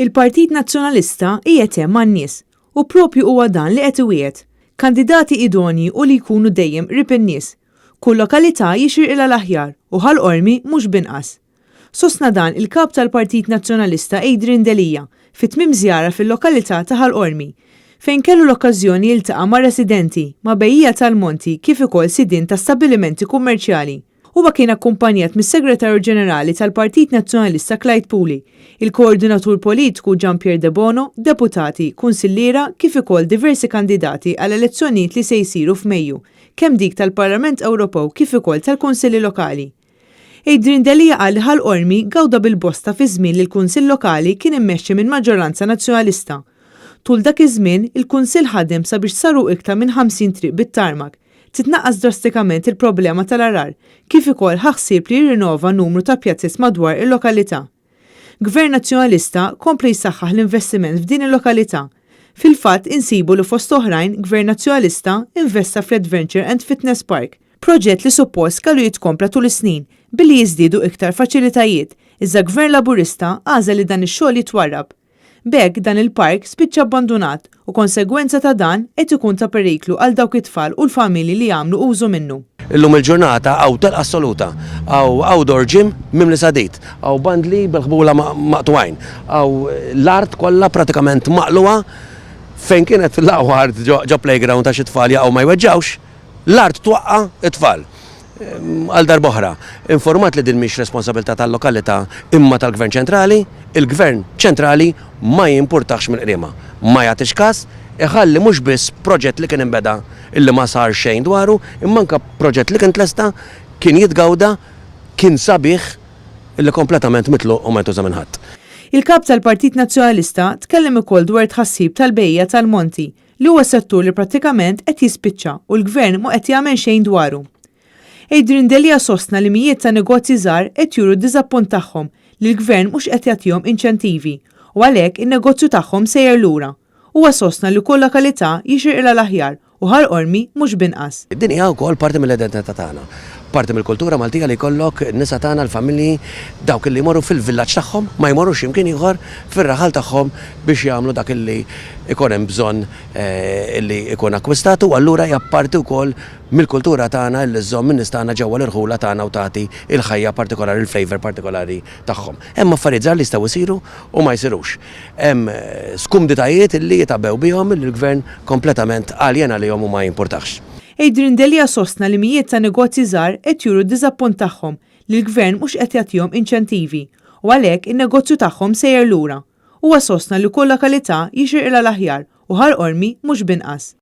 Il-Partit Nazzjonalista qiegħed hemm għan-nies u proprju huwa dan li qed iwiegħed. Kandidati idonji u li jkunu dejjem qrib in-nies. Kull lokalità jixirqilha l-aħjar u Ħal Qormi mhux b'inqas. Sostna dan il-Kap tal-Partit Nazzjonalista Adrian Delia fi tmiem żjara fil-lokalità ta' Ħal Qormi, fejn kellu l-okkażjoni jiltaqa' ma' residenti, ma' bejjiegħa tal-monti kif ukoll sidien ta' stabbilimenti kummerċjali. Huwa kien akkumpanjat mis-Segretarju Ġenerali tal-Partit Nazzjonalista Clyde Puli, il-Koordinatur Politiku Jean Pierre Debono, deputati, kunsilliera kif ukoll diversi kandidati għall-elezzjonijiet li se jsiru f'Mejju, kemm dik tal-Parlament Ewropew kif ukoll tal-Kunsilli Lokali. Adrian Delia qal li Ħal Qormi gawda bil-bosta fiż-żmien li l-Kunsill Lokali kien immexxi minn maġġoranza Nazzjonalista. Tul dak iż-żmien, il-Kunsill ħadem sabiex saru iktar minn 50 triq bit-tarmak, Titnaqqas drastikament il-problema tal-għargħar, kif ukoll ħa ħsieb li jirrinova numru ta' pjazez madwar il-lokalità. Gvern Nazzjonalista kompla jsaħħaħ l-investiment f'din il-lokalità. Fil-fatt insibu li fost oħrajn Gvern Nazzjonalista investa fl-Adventure and Fitness Park, proġett li suppost kellu jitkompla tul is-snin billi jiżdiedu iktar faċilitajiet, iżda Gvern Laburista għażel li dan ix-xogħol jitwarrab. B'hekk dan il-park spiċċa abbandunat u konsegwenza ta' dan qed ikun ta' periklu għal dawk it-tfal u l-familji li jagħmlu użu minnu. Illum il-ġurnata hawn telqa assoluta, hawn outdoor gym mimli sadid, hawn bandli bil-ħbula maqtugħin, hawn l-art kollha pratikament maqlugħa fejn kienet l-aqwa art ġo playground għax it-tfal jaqgħu ma jweġġgħux, l-art twaqqa' t-tfal. Għal darb'oħra, informat li din mhix responsabilità tal-lokalità imma tal-Gvern ċentrali, il-Gvern ċentrali ma jimpurtahx mill-Qriema. Ma jagħtix kas, iħalli mhux biss proġett li kien inbeda illi ma sar xejn dwaru, imma anke proġett li kien tlesta, kien jitgawda, kien sabiħ, illi kompletament mitluq u ma jintuża minn ħadd. Il-Kap tal-Partit Nazzjonalista tkellem ukoll dwar it-tħassib tal-bejjiegħa tal-monti li huwa settur li prattikament qed jispiċċa u l-Gvern mhu qed jagħmel xejn dwaru. Adrian Delia sostna li mijiet ta' negozji żgħar qed juru d-diżappunt tagħhom li l-Gvern mhux qed jagħtihom inċentivi u għalhekk in-negozju tagħhom sejjer lura. Huwa sostna li kull lokalità jixirqilha l-aħjar u Ħal Qormi mhux b'inqas. Din hija wkoll parti mill-identità tagħna. Parti mill-kultura Maltija li jkollok in-nisa tagħna, l-familji, dawk li jmorru fil-villaġġ tagħhom, ma jmorrux xi mkien ieħor, fir-raħal tagħhom biex jagħmlu dak li jkun hemm bżonn li jkun akkwistat u allura hija parti wkoll mill-kultura tagħna li żżomm in-nies tagħna ġewwa l-irħula tagħna u tagħti l-ħajja partikolari, il-flavour partikolari tagħhom. Hemm affarijiet żgħar li jistgħu jsiru u ma jsirux. Hemm skumditajiet li jitgħabbew bihom li l-Gvern kompletament aljen għalihom u ma jimpurtahx. Adrian Delia sostna li mijiet ta' negozji żgħar qed juru d-diżappunt tagħhom li l-Gvern mhux qed jagħtihom inċentivi u għalhekk in-negozju tagħhom sejjer lura. Huwa sostna li kull lokalità jixirqilha l-aħjar u Ħal Qormi mhux b'inqas.